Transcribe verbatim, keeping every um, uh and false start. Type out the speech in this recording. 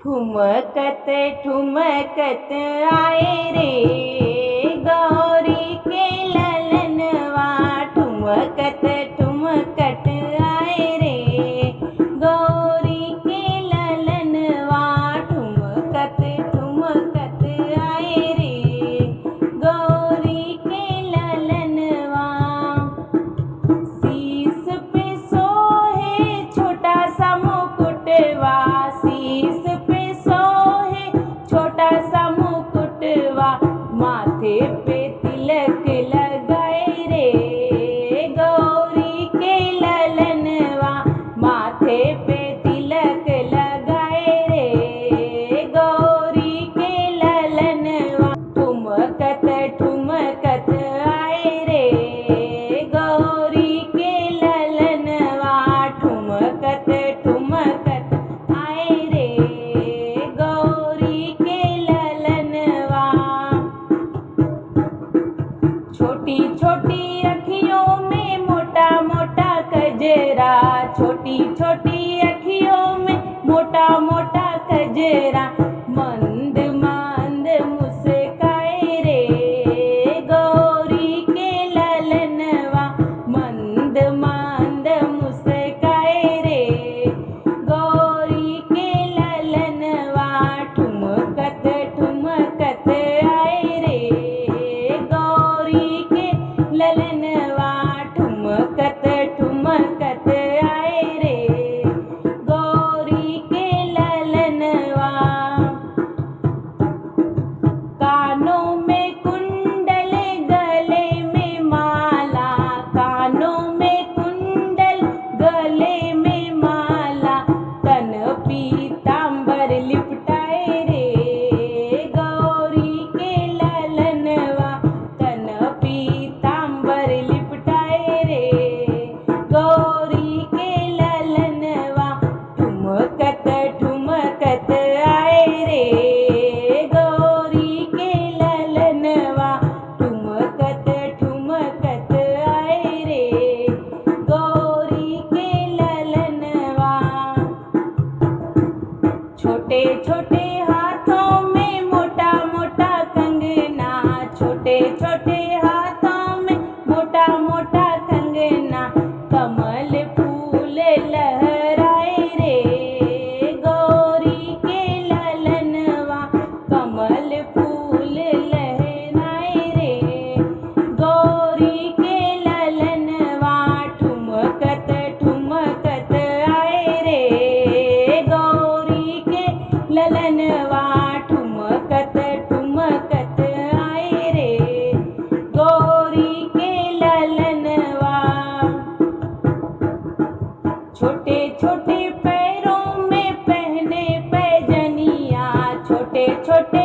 ठुमकत ठुमकत आए रे गौरी के ललनवा, ठुमकत ठुमकत आए रे गौरी के ललनवा, ठुमकत ठुमकत आए रे गौरी के ललनवा। शीश पे सोहे छोटा सा मुकुटवा, शीश पे सोहे छोटा सा मुकुटवा, माथे पे तिलक लगाए रे गौरी के ललनवा, माथे पे तिलक लगाए रे गौरी के ललनवा। ठुमकत ठुमकत आए रे गौरी के ललनवा, ठुमकत ठुमकत आए रे गौरी के ललनवा। छोटी छोटी अखियों में मोटा मोटा कजरा, छोटी छोटी अखियों में मोटा मोटा कजरा, मंद मंद मुस्काए रे गौरी के ललनवा, मंद मंद मुस्काए रे गौरी के ललनवा। ठुमकत ठुमकत आए रे गौरी के ललनवा, ठुमकत ठुमकत आए रे गौरी के ललनवा। कानों में कुंडल, गले में माला, कानों में कुंडल, गले में माला, तन पीतांबर लिपटाए रे गौरी के ललनवा, तन पीतांबर लिपटाए रे गौरी के ललनवा। ठुमकत ठुमकत आए रे गौरी के ललनवा, ठुमकत ठुमकत आए रे गौरी के ललनवा। छोटे छोटे हाथों में मोटा मोटा कंगना, छोटे छोटे हाथों में मोटा मोटा कंगना, कमल फूल लहराए रे गौरी के ललनवा, कमल फूल लहराए रे गौरी के ललनवा। ठुमकत ठुमकत आए रे गौरी के ललनवा, ठुमकत ठुमकत आए रे गौरी के ललनवा। छोटे छोटे पैरों में पहने पैजनिया, छोटे छोटे